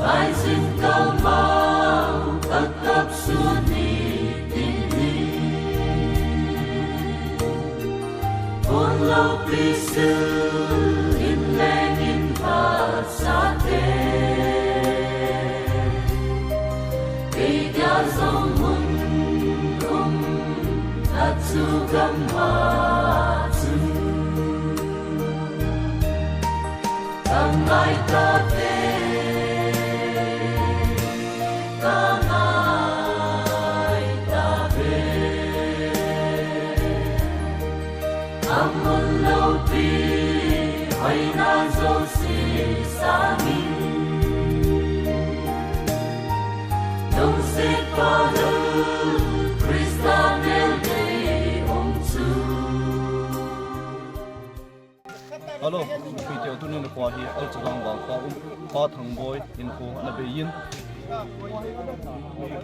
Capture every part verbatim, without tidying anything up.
Aizin kalmang kakap suni tini. Pun lopi sil in leng in pasate. Kei dia zong hun um achu gam ma chun. Ka ngai ta te, ka ngai ta te. A mun lopi hoina jouse sangin, lungset pa lou Krista nel dei ong chu. Hello, Peter, tuni nikho hi Alchagang vang pa um, Pa Thangboi in kho ana bei in.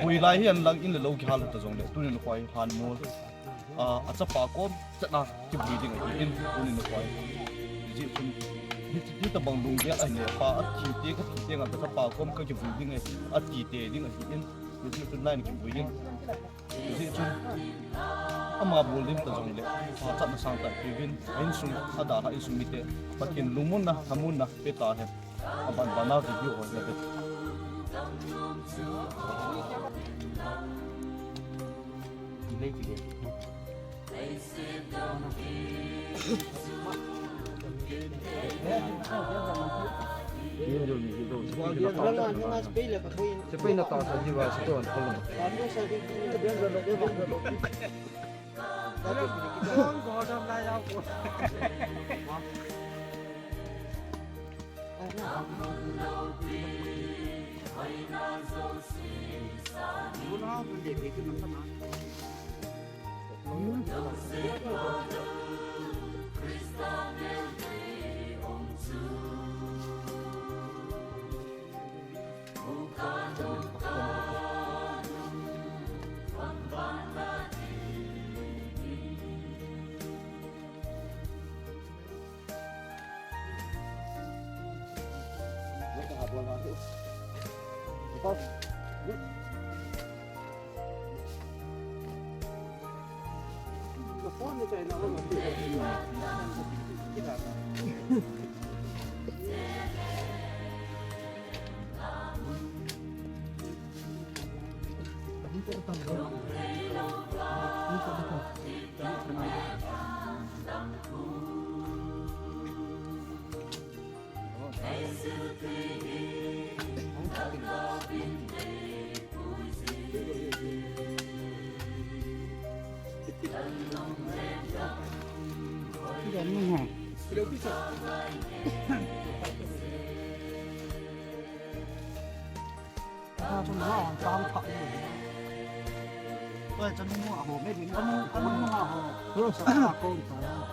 Vui lai hi an lang in le lou kihal ta jongle, tuni nikho hi Hanmol, ah, achapa kom chatna kivui ding ahi in, tuni nikho hi. Hijeh chun, hi, hitabang lunggel ahi le, pa athi te, ka thi te ngal achapa kom ka kivui ding ahi, ati te ding ahi in, hijeh chun lai in kivui in. Hijeh chun, ama bol ding ta jongle, pachatna sangtah peuvin, a insung, adalhah insung mite, Pathen lungmonna, thamunna pe ta hen. Aban bana video hoi na ve.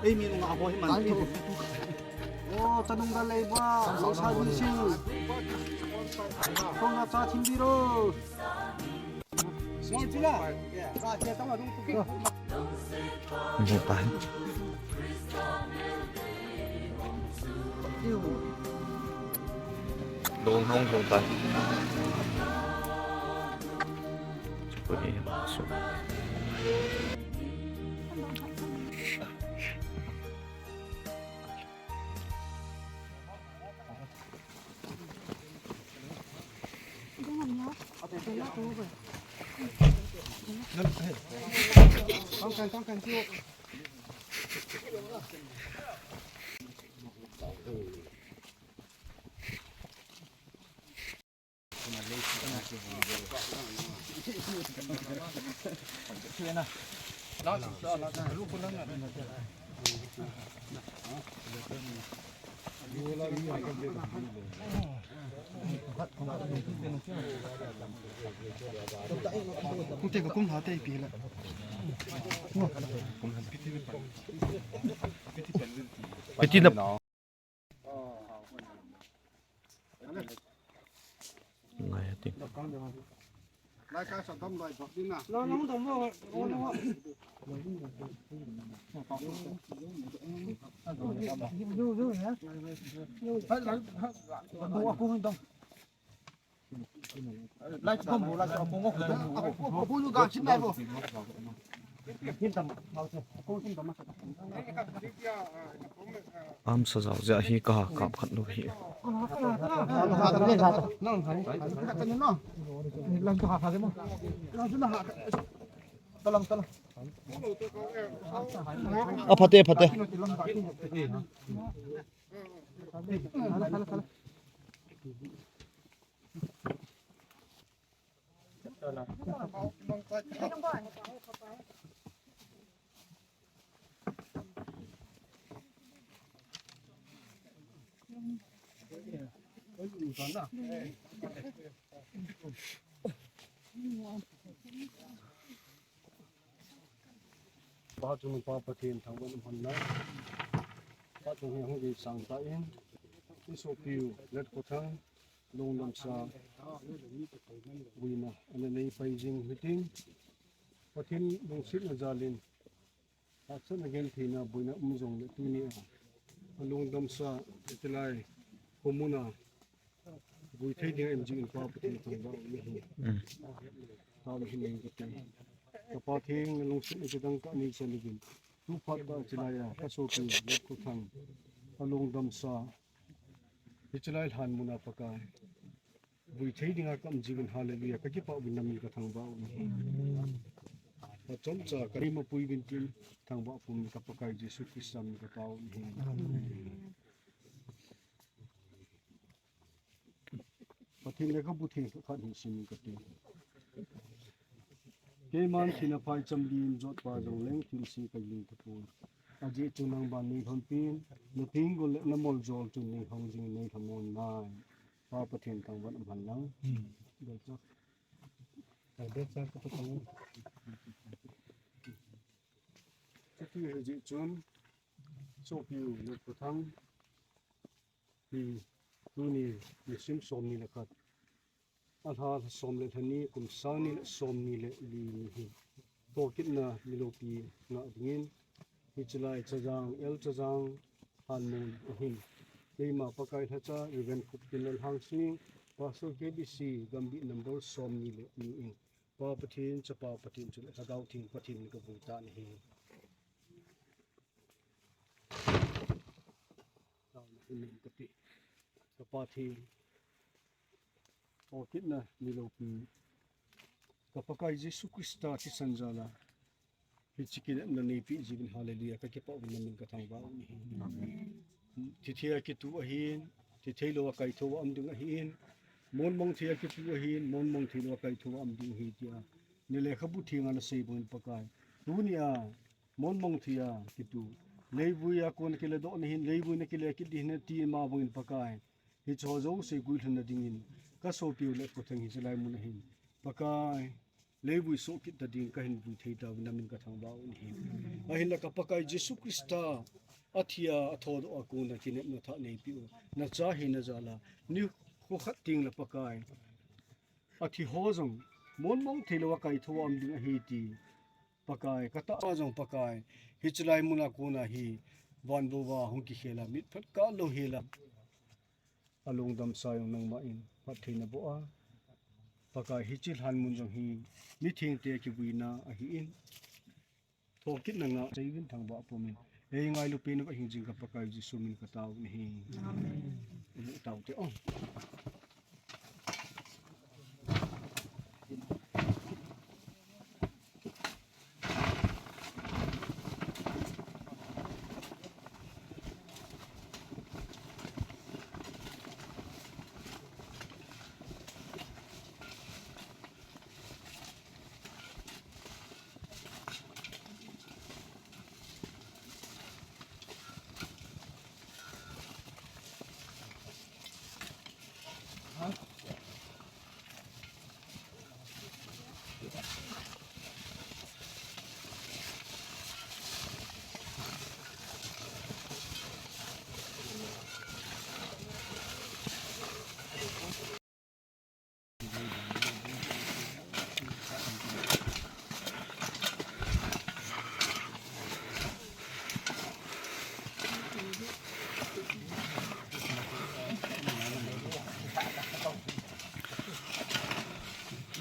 Ei, mi nung a ho hi man. Oh, chanung da lei ba. Sa sa ni sing. Kong na cha thim di ro. Small pila. Ka che tang a dung tu ki. Ni pa. Dong hong hong ta. Chupuni so. Kung te ka kum ha te pi la. Piti na. Ngai ati. Am sa jao ja hi ka ha kap khat lo hi. A phate, phate. Pa chung Pa Pathen thangvah in um hen lang. Pa chung hi hung dei sang tan. I sopiu Letkhothang lungdam sa buina ana nei pai jing hitin. Pathen lungsetna jal in hahsatna gentheina buina um jongle tuni a alungdam sa hitilai khomun a vui thei ding a um jing in Pa Pathen thangvah u ahi. Tao hi nei kati. Ka Pathen lungsetna kidang ka nei chan uvin. Tu phat a hitilai a ka sopiu Letkhothang alungdam sa hitilai lhan mun a Pakai vui thei dinga ka um jing in, hallelujah, ka kipah uvin na min ka thangvah u ahi. Ka chomcha ka ri mapui uvin tin thangvah pum ka Pakai Jesu Christa min ka tao u ahi. Pathen lekhabu theng khat hi sim kati. Keiman thina phaicham din jotpa jongleng thilse ka ling tapon. Ajeh chu nang ban nei lhonpin, na thenggol le na moljol chun nei hong jing nei lhamon nai. Pa Pathen thangvah in um hen lang. Chuti hi jeh chun, sopiu Letkhothang hi tuni nisim somni le khat. Alha lha som le lha ni, kum sang ni le som ni le li ni hi thokitna miloupi ngah dingin, hichilai Chajang, L Chajang, Hanmun ahin. Keima Pakai lhacha, Reverend Khuptin Lalhangsing, Pastor K B C, Gambih number som ni le ni in. Pa Pathen, Chapa Pathen, chule Lhagao Theng Pathen in ka vui tan ahi. Taona hi nei kati. Ka Pathen, thokitna miloupi, ka Pakai Jesu Christa thisan jal a hiche kinepna neipe jiuvin, hallelujah, ka kipah uvin na min ka thangvah u ahi. Thithei a kitu ahin, thithei lou a kaithou a um ding ahin, monmong thei a kitu ahin, monmong thei lou a kaithou a um ding ahi tia na lekhabu theng a na sei bangin Pakai, tuni a monmong thei a kitu, leivui a kon a kiladoh na hin, leivui na kile kit ding ahi nati ma bangin Pakai, hicheho jouse guilhunna dingin ka sopiu Letkhothang hiche lai mun ahin, Pakai, leivui soh kit ta ding ka hin vui thei tauvin na min ka thangvah u ahi. Ahinla ka Pakai Jesu Christa athi a athodoh a kon a kinepna thah neipe u, na cha hina jal a nikho khat teng le Pakai, athi ho jong monmong thei lou a kaithou a um ding ahi ti Pakai, ka tah a jong Pakai, hiche lai mun a kon a hi van bou va hung kikhel a, mitphet kah lou hel a, alungdam sa jong nangma in phatthei na boh a, Pakai, hiche lhan mun jong hi mithengte kivuina ahin, thokitna ngah chai uvin thangvah pum in, ei ngailu pen uva hing jing ka Pakai Jesu min ka tao u ahi. Amen. Tao te o.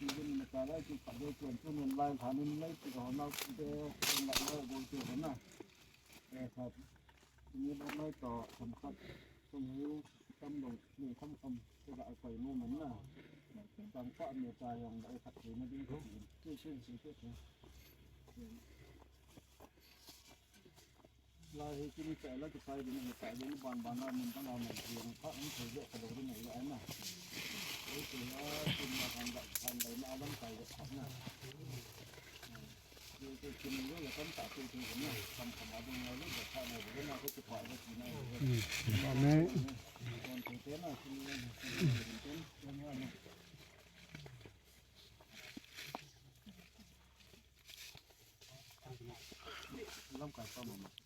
ti din na ka lai ti ka de ken tu nen lai tha nen lai ti ka hona te ken la lo go ti hona. E kha ni ba mai to sam khat tung hu tam dong ni kham kham te ba koi mo man na. Tam pa me ta yong da e khat ni na din ko ti sin si te. Amen.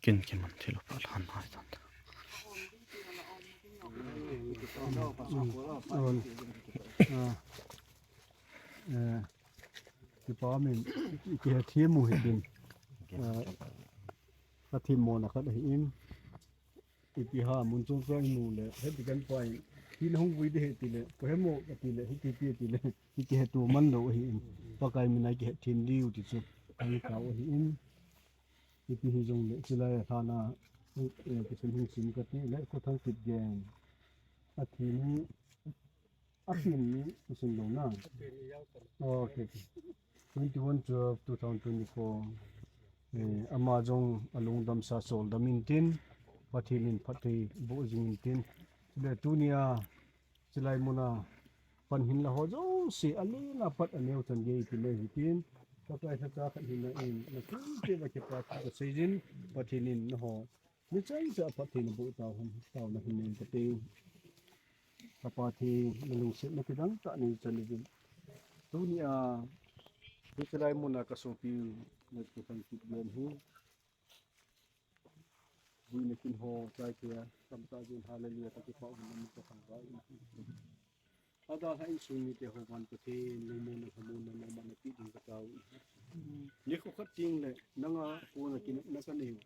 Kin kin man thilo pa lan hai tan. Ah. Eh, kipa min, kihethem u hitin. Ah, ka themmona khat ahin. Ipi ham, mun chom chom imu le, heti kan pai. Hin hung vui de heti le, ko hemo ati le, hiti ti ati le, hiti hetu man lou ahin. Pakai mina kihethem diu ti chu, kan kau ahin. Ipi hijongle, chulai a thana, eh, kisun hung sim kati le, ko thang kit gen. Athi ni, Athi ni, kisun lou na. Okay, okay. Twenty-one twelve two thousand twenty-four. Eh, ama jong alungdam sa sol dam intin, Pathen in phatthei boh jing intin. Le tunia, chulai muna, pan hin la ho jouse, alen a pat aneo chan gei ti le hitin. Pakai thacha khat hin na in, na kum te va kipa thu ka seijin, Pathen in na ho. Ni chai cha Pathen na boh tau hon, tau na hin nen ka te. Ka Pathen, na lungset na kidang tah nei chan uvin. Tunia, hiche lai muna ka sopi, na kipan kit len hi. Vui na kin ho, chai ke, tam ta jin hallelujah, ka kipa un na ka thang ba. Ada ha insung mite ho van Pathen, lungmon na lhamon na, na ma na pi ding ka tau. Ni ko khat ting le, nanga ko na kin na ka nei.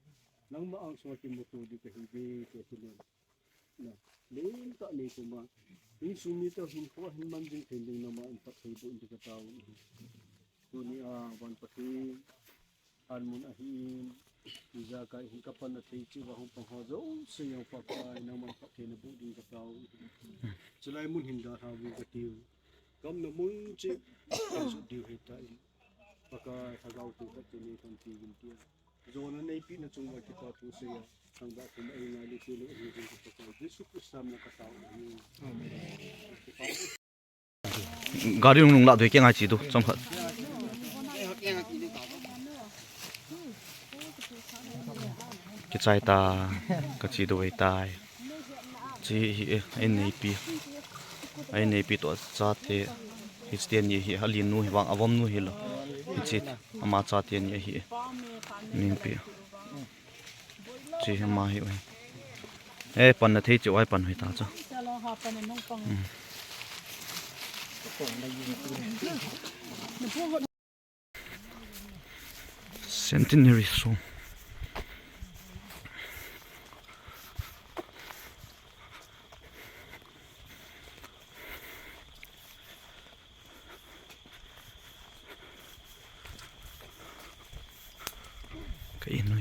Nangma ang sunga kimuto di ka hi be, ka ti le. Na, len tah nei kuma. Insung mite hin ko hin man jing thei ding na ma in phatthei boh in di ka tau. Tunia van Pathen, an mun ahin, ijakai hin ka panna thei cheh uva hung pang ho jouse jong Pakai, nangman phatthei na boh ding ka tau. Chulai mun hin dalha uvin ka tiu. Gam na mun cheh, ka sut diu hita in. Pakai, lhagao theng khat cheh nei kan ti uvin tia. Jona neipi na chung uva kipa thu seiya. Thangvah kum ei ngai le cheh le ahi jing ka Pakai. Jesu Christa min a ka tao ahi. Amen. Gari nung nung lah doi ke ngai chi tu, chomkhat. Kichai ta, ka chi tu vei tai. Chi hi, eh, ei neipi. Ei neipi toh chate. Hiche teni hi, alin nu hi vang, avom nu hi lou. Hiche, ama chate ni ahi. Ningpi. Chi hi ama hi uhi. Eh, panna thei cheh uva pan hi ta chu. Hmm. Centenary song. Ka in noi.